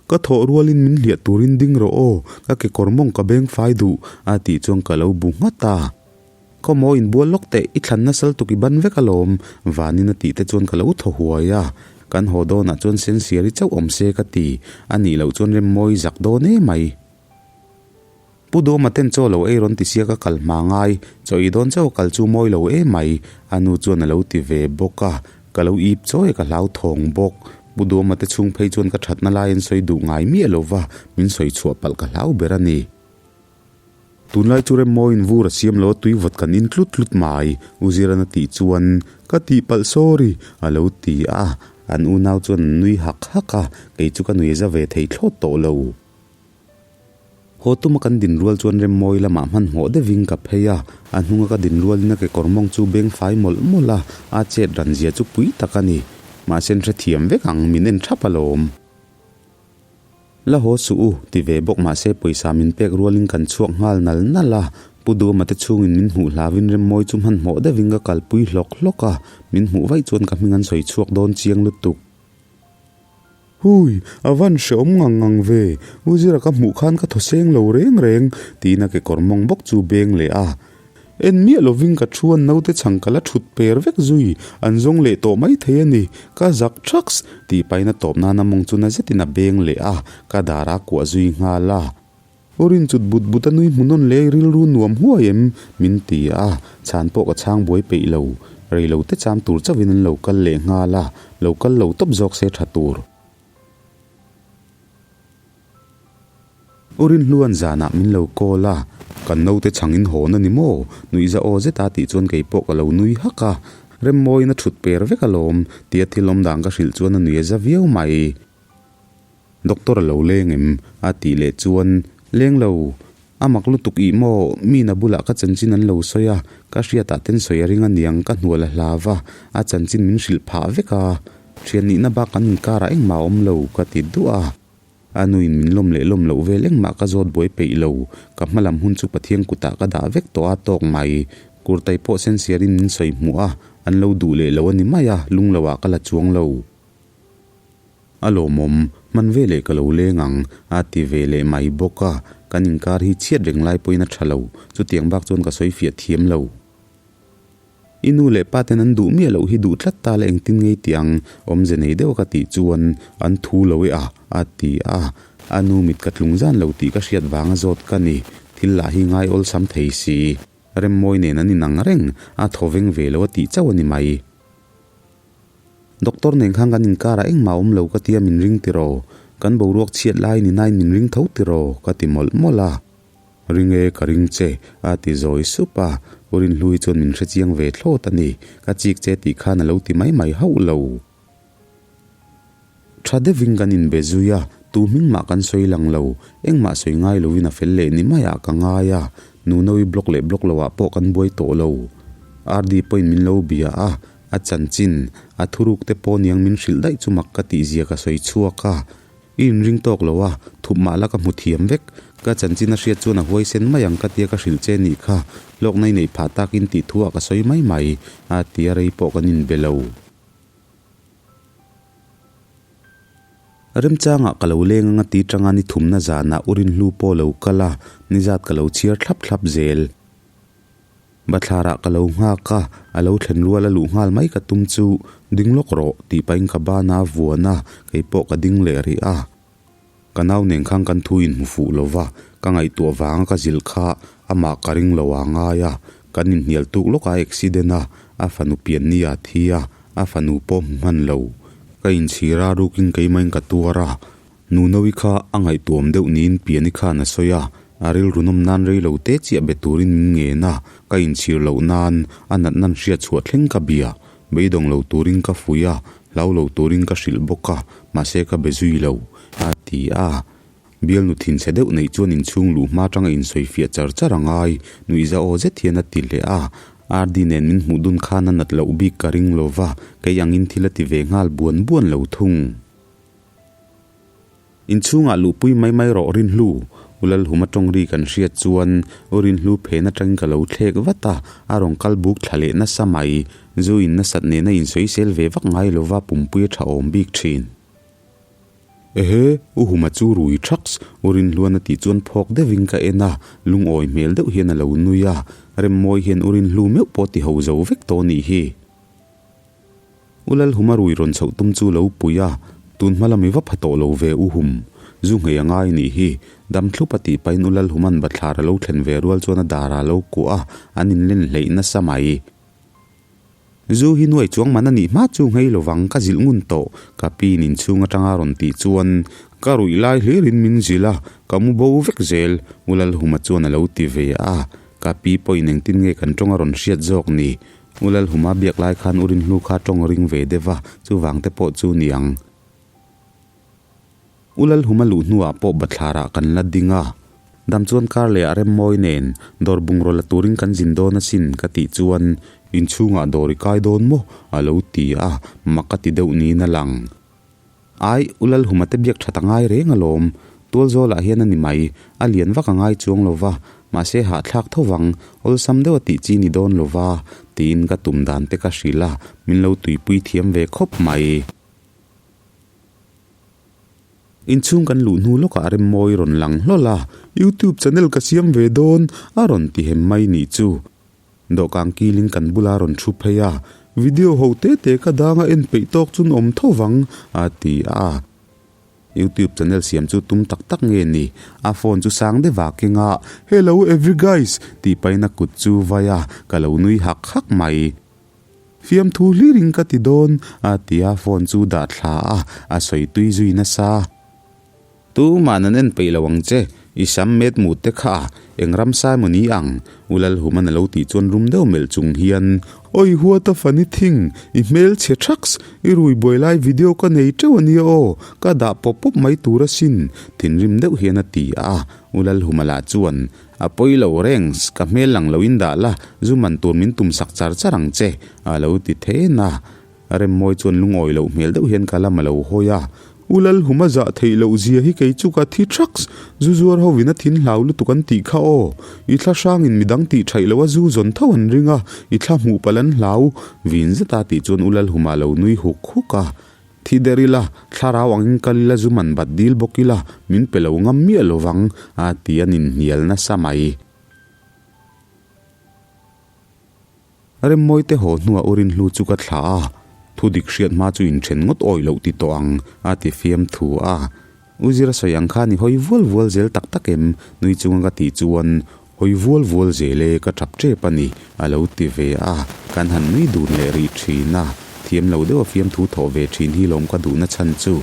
Ka thawh rualin min hliah turin ding rawh aw, ka kekawr mawng ka beng fai duh, a tih chuan ka lo bu nghat a. Khawmaw inbual lawk teh, i thlan nasal tuk i ban vek alawm, Vanin a tih te chuan ka lo thaw huai a. Kan haw dawnah chuan sensiari chauh awm se ka ti, a nih loh chuan Remmawi zak dawn emai. Pu Dawma ten chaw lo ei rawn ti sia ka kal hma ngai, chaw ei dawn chauh a kal chu mawi lo emai, a nu chuan a lo ti ve bawk a, ka lo ip chawi a ka hlau thawng bawk. Pu Dawma te chhung phei chuan ka thatna lai an sawi duh ngai miah lo va, min sawi chhuah palh ka hlau ber a ni. Tunlai chu Remmawiin vur a siam lo a tui vawt kan in tlut tlut mai, U Zirana tih chuan ka tihpalh sorry a lo ti a, an unau chuan an nui hak hak a, kei chu ka nui za ve thei thlawt tawh lo. Haw tuma kan din rual chuan Remmawi lamah hmanhmawh deuhin ka phei a, a hnunga ka din rualin a kekawr mawng chu beng fai mawlh mawlh a, a chet ran zia chu pui tak a ni. Mahse an hrethiam vek ang, min en thap alawm. La haw suh u, ti ve bawk mahse pawisa min pek rualin kan chhuak nghal nal nal a, Pu Duama te chhungin min hmuh hlauin Remmawi chu hmanhmawh deuhin ka kalpui hlawk hlawk a, min hmuh vaih chuan ka hming an sawi chhuak dawn chiang lutuk. Hui, a van hreawm ngang ngang ve, U Zira ka hmuh khan ka thaw seng lo reng reng, tiin a kekawr mawng bawk chu beng leh a. En miah lovin ka thu an naute chhang ka la thut per vek zui, an zawng leh tawh mai thei a ni, ka zak thaks, tih pahin a tawp nana mawng chu na zetin a beng leh a, ka dar a kuah zui nghal a. Aw rin chut but but a nui hmu nawn leh rilru nuam huai em? min ti a, chhan pawh ka chhang buai peih lo. Rei lo te cham tur chauhin an lo kal leh nghal a, lo kal lo tawp zawk se tha tur. Aw Rinhluan zanah min lo call a, kan naute chhangin hawn a ni maw? Nuihza aw zeta tih chuan kei pawh ka lo nui hak a, Remmawiin a thut per vek alawm, tia thil awmdan ka hrilh chuan a nui a za viau mai. Doctor a lo leng em? A tih leh chuan, Leng lo, a mak lutuk ih maw, mi na bulah ka chanchin an lo sawi a, ka hriatah ten sawi a ring a niang ka hnual a hlau va, a chanchin min hrilh phah vek a, thian nihna bak kan inkarah engmah a awm lo, ka ti duah a. A nuin min lawm leh lawm loh vel engmah ka zawt buai peih lo, ka hma lam hun chu Pathian kutah ka dah vek tawh a tawk mai. Kurtai pawh sensiarin min sawi hmuh a, an lo duh leh lo a ni mai a, lungloah ka la chuang lo. A lawmawm, hman veleh ka lo leng ang, a ti ve leh mai bawk a, kan inkar hi chhiat reng lai pawhin a tha lo, chutiang bak chuan ka sawi fiah thiam lo. I nu leh pa ten an duh miah loh hi duh tlat ta la engtin ngei tih ang, awmze nei deuh a ka tih chuan an thu lo e a, a ti a, a nu mit ka tlung zan lo tih ka hriat vanga zawt ka ni, thil lah hi ngai awlsam thei si. Remmawi nen an inang reng, a thaw veng ve lo a tih chauh a ni mai. Doctor nen khan kan inkarah engmah awm lo ka tia min ring tiraw? Kan boruak chhiat lai ni nain min ring tho tiraw? Ka ti mawlh mawlh a. Ring e, ka ring che, a ti zawi sup a. U Rinhlui chuan min hrechiang ve thlawt a ni. Ka chik che tih khan a lo ti mai mai hauh lo. Tha deuhin kan inbe zui a, tu hming mah kan sawi lang lo. Engmah sawi ngai lovin a fel leh ni maiah ka ngai a. Nunawi block leh block loah pawh kan buai tawh lo. RD pawhin min lo bia a, a chanchin, a thuruk te pawh niang min hrilh daih chu mak ka tih zia ka sawi chhuak a. I inring tawk lo a, thup mah la ka hmu thiam vek. Ka chanchin a hriat chuan a huaisen mai ang ka tia ka hrilh che nih kha. Hlawkna i neih phah takin tih thu ah ka sawi mai mai a tia rei pawh kan inbe lo. Remchangah ka lo leng anga ti tanga ni thumna zanah u Rinhlu pawh lo kal a, nizat ka lo chhiar thlap thlap zel. Bathlarah ka lo nghak a, a lo thlen rual a luh nghal mai ka tum chu, Ding lawk rawh, tih pahin ka bana a vuan a, kei pawh ka ding leh rih a. Ka nau nen khan kan thu inhmu fuh lo va, ka ngaihtuah vanga ka zilh kha amah ka ring lo a ngai a, kan inhnial tuk lawk a accident a, a fanu pian ni a thi a, a fanu pawh hmu hman lo. Ka inchhir a rukin keimahin ka tuar a, Nunawi kha a ngaihtuam deuh niin Piani khan a sawi a, a rilru nawm nan rei lo te chiah be turin min ngen a, ka inchhir loh nan a natna hriat chhuah thleng ka bia, beidawng lo turin ka fuih a, hlau lo turin ka hrilh bawk a, mahse ka be zui lo, a ti a. Bialnu thinchhe deuh neih chuan inchhung luh hma atanga insawifiah char char a ngai, nuihza aw zet hian a ti leh a. RD nen min hmuh dun khan a nat loh bik ka ring lo va, kei angin thil a ti ve nghal buan buan lo thung. Inchhungah luhpui mai mai rawh Rinhlu, U Lalhuma tawng ri kan hriat chuan U Rinhlu phen atangin ka lo thlek vat a, a rawn kal buk thla leh nasa mai. Zu in nasat nena insawisel ve vak ngai lova pumpui a tha awm bik thin. Ehe, U Huma chu rui thaks, U Rinhluan a tih chuan phawk deuhin ka en a, lungawi hmel deuh hian a lo nui a, Remmawi hian U Rinhlu meuh pawh ti ho zo vek tawh nih hi. U Lalhuma rui rawn chhoh tum chu lo pui a, tun hma lam i va pha tawh lo ve U Hum, zu nghei a ngai nih hi. Dam thlup a tih pahin U Lalhuma'n bathlar a lo thlen ve rual chuan a darah a lo kuah a, an inlen hleih nasa mai. Zu hi nuai chuang man a nih hma chu nghei lovang ka zilh ngun tawh, ka pi in inchhung atanga rawn tih chuan ka ruih lai hlirin min zilh a, ka mu bo vek zel, U Lalhuma chuan a lo ti ve a, ka pi pawhin engtin nge kan tawng a rawn hriat zawk ni. U Lalhuma biak lai khan U Rinhlu kha tawng ring ve deuh a, chuvang te pawh chu ni ang. U Lalhuma luh hnuah pawh bathlarah kan la ding a, dam chuan kar leh ah Remmawi nen dawr bungraw la turin kan zin dawn asin ka tih chuan inchhungah dawr i kai dawn maw? a lo ti a, mak a ti deuh niin a lang. Ai, U Lalhuma te biak that a ngai reng alawm. Tualzawlah hian a ni mai. A lian vak a ngai chuang lo va, mahse hahthlak tho vang, awlsam deuh a tih chi ni dawn lo va, tiin ka tum dan te ka hrilh a, min lo tuipui thiam ve khawp mai. Inchhung kan luh hnu lawkah Remmawi rawn lang hlawl a, YouTube channel ka siam ve dawn, a rawn ti hem mai nih chu. Dawhkan kilin kan bula rawn thu phei a, Video ho te te ka danga en peih tawk chun awm tho vang, a ti a. YouTube channel siam chu tum tak tak nge ni? A phone chu sang deuh a keng a, Hello every guys! tih pahin a kut chu vai a, ka lo nui hak hak mai. Fiamthu hlirin ka ti dawn, a ti a, phone chu dah thla a, a sawi tui zui nasa. Tuman an en peih lo ang che, i sam met mut te kha eng ram sai maw ni ang? U Lalhuman a lo tih chuan rum deuh melh chung hian, Oi what a funny thing, i hmel chhe thaks, i rui buai lai video ka nei teuh a nia aw, ka dah pawp pawp mai tur asin, thinrim deuh hian a ti a. U Lalhuma lah chuan, A pawi lo rengs, ka hmel lang loin dah la, zu man tur min tum sak char char ang che, a lo ti then a. Remmawi chuan lungawi loh hmel deuh hian ka lam a lo hawi a, U Lalhum a zah theih loh zia hi kei chu ka thi thaks, zu zuar hovin a thin hlau lutuk an tih kha aw. I thla hrangin midang tih thaih loh a zu zawn tho an ring a, i thla hmuh palh an hlau, vin zeta tih chuan U Lalhuma lo nui huk huk a. Thi der ila, thlarau angin kal ila zu man bat dil bawk ila, min pe lo ngam miah lovang, a ti a ninhnial nasa mai. Remmawite haw hnuah U Rinhlu chu ka thlah a, thu dik hriat hma chu inthen ngawt awih loh ti tawh ang, a ti fiam thu a. U Zira sawi ang khan i hawi vual vual zel tak tak em? Nui chunga ka tih chuan, Hawi vual vual zel e, ka tap tep a ni, a lo ti ve a. Kan han nui dun leh rih thin a, thiam lo deuha fiamthu thawh ve thin hi lawm ka duhna chhan chu.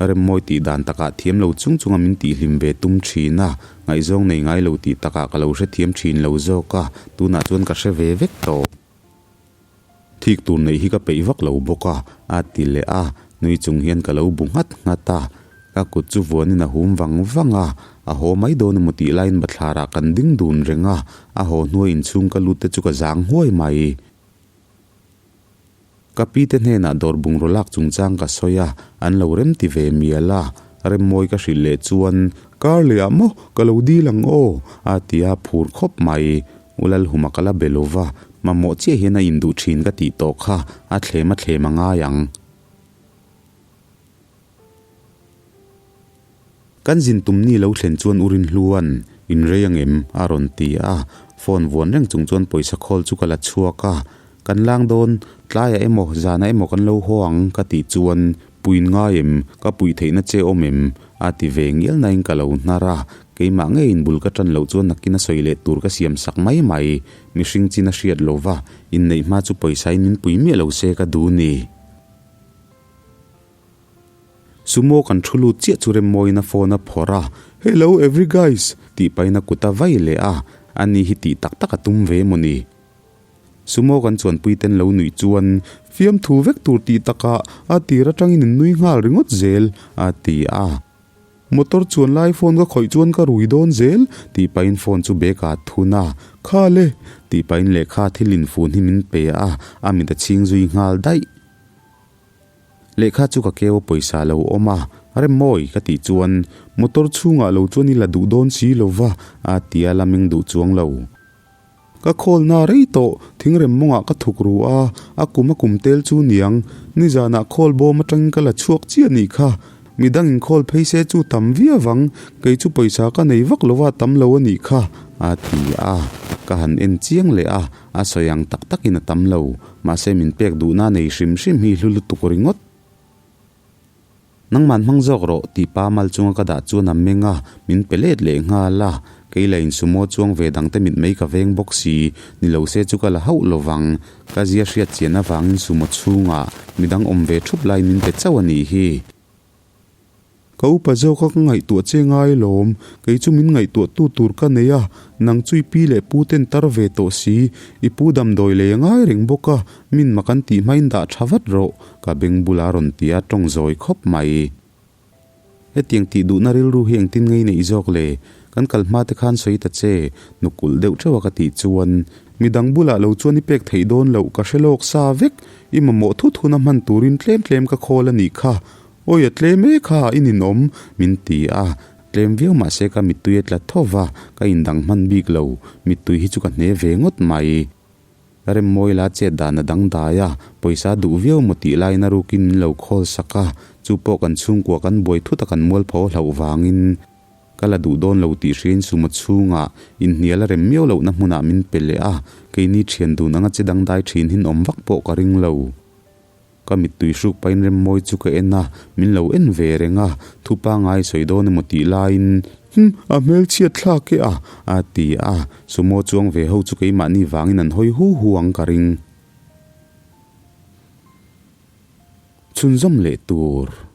Remmawi tih dan takah thiam lo chung chunga min tihhlim ve tum thin a, ngaihzawng nei ngai lo tih takah ka lo hrethiam thin lo zawk a, tunah chuan ka hre ve vek tawh. Thik tur neih hi ka peih vak lo bawk a, a ti leh a, nui chung hian ka lo bu nghat nghat a. Ka kut chu vuanin a hum vang vang a, a haw mai dawn emaw tih laiin bathlarah kan ding dun reng a, a haw hnuai inchhung ka lut te chu ka zang huai mai. Ka pi te hnenah dawr bungraw lak chungchang ka sawi a, an lo rem ti ve mial a, Remmawi ka hrilh leh chuan, Kar leh ah maw ka lo dil ang aw, a ti a, phur khawp mai. U Lalhuma ka la be lo va, mamawh chiah hian a induh thin ka tih tawh kha, a thlem a thlem a ngai ang. Kan zin tum ni lo thlen chuan U Rinhlua'n, In rei ang em? a rawn ti a. Phone vuan reng chung chuan pawisa khawl chu ka la chhuak a. Kan lang dawn, tlaiah emaw zanah emaw kan lo haw ang ka tih chuan, Puin ngai em? Ka puih theihna che awm em? a ti ve ngial nain ka lo hnar a. Keimah ngeiin bul ka tan loh chuan nakin a sawi leh tur ka siam sak mai mai. Mihring chin a hriat lo va, inneih hma chu pawisain min pui miah lo se ka duh ni. Sumo kan thu lut chiah chu Remmawiin a phone a phawrh a, Hello every guys! tih pahin a kut a vai leh a, ani hi tih tak tak a tum ve maw ni? Sumo kan chuanpui ten lo nuih chuan fiamthu vek tur tih takah a tir atangin in nui nghal ringawt zel, a ti a. Motor chuan lai phone ka khawih chuan ka rui dawn zel, tih pahin phone chu bag ah a thun a, Kha le! tih pahin lehkha thil infun hi min pe a, a mit a chhing zui nghal daih. Lehkha chu ka keu a pawisa lo awm a, Remmawi ka tih chuan motor chhungah lo chuan i la duh dawn si lo va, a ti a la meng duh chuang lo. Ka khawlna rei tawh, thingrem mawngah ka thuk ru a, a kum a kum tel chu niang, nizanah khawl bawm atangin ka la chhuak chiah nih kha, midang inkhawl phei se chu tam viau ang, kei chu pawisa ka nei vak lo va tam lo a nih kha, a ti a, ka han en chiang leh a, A sawi ang tak takin a tam lo, mahse min pek duhna nei hrim hrim hi hlu lutuk ringawt. Nangman hmang zawk rawh tih pa mal chunga ka dah chuan a meng a, min pe let leh nghal a. Kei la insumo chuang ve dangte mitmei ka veng bawk si, ni lo se chu ka la hauh lovang. Ka zia hriat chian avangin sumo chhungah midang awm ve thup laiin min pe chauh a nih hi. Ka upa zawk a ka ngaihtuah che ngai lawm, kei chu min ngaihtuah tu tur ka nei a, nang chu i pi leh pu ten tar ve tawh si, i pu damdawi lei a ngai reng bawk a, min mak an tih hmain dah tha vat rawh, ka beng bula rawn ti a tawng zawi khawp mai. Hetiang tih duhna rilru hi engtin ngei neih zawk le? Kan kal hma te khan sawi ta che, nukulh deuh theuh a ka tih chuan, midang bulah lo chuan i pek theih dawn loh ka hre lawk sa vek, i mamawh thut huna hman turin tlem tlem ka khawl a nih kha, Awi a tlem e kha i ninawm min ti a, tlem viau mah se ka mittui a tla tho va, ka indang hman bik lo, mittui hi chu ka hne ve ngawt mai. Remmawi la chet dan a dangdai a, pawisa duh viau maw tih laiin a rukin min lo khawl sak a, chu pawh kan chhungkua kan buai thut a kan mualpho hlauh vangin ka la duh dawn lo tih hriain sumo chhungah inhnial a rem miau lohna hmunah min pe leh a, keini thian dun anga che dangdai thin hin awm vak pawh ka ring lo. Ka mittui hruk pahin Remmawi chu ka en a, min lo en ve reng a, thu pangai sawi dawn emaw tih laiin, Hm, a hmelchhiat thlak e a, a ti a, sumo chuang ve ho chu keimahni vangin an hawi hu hu ang ka ring. Chhunzawm leh tur.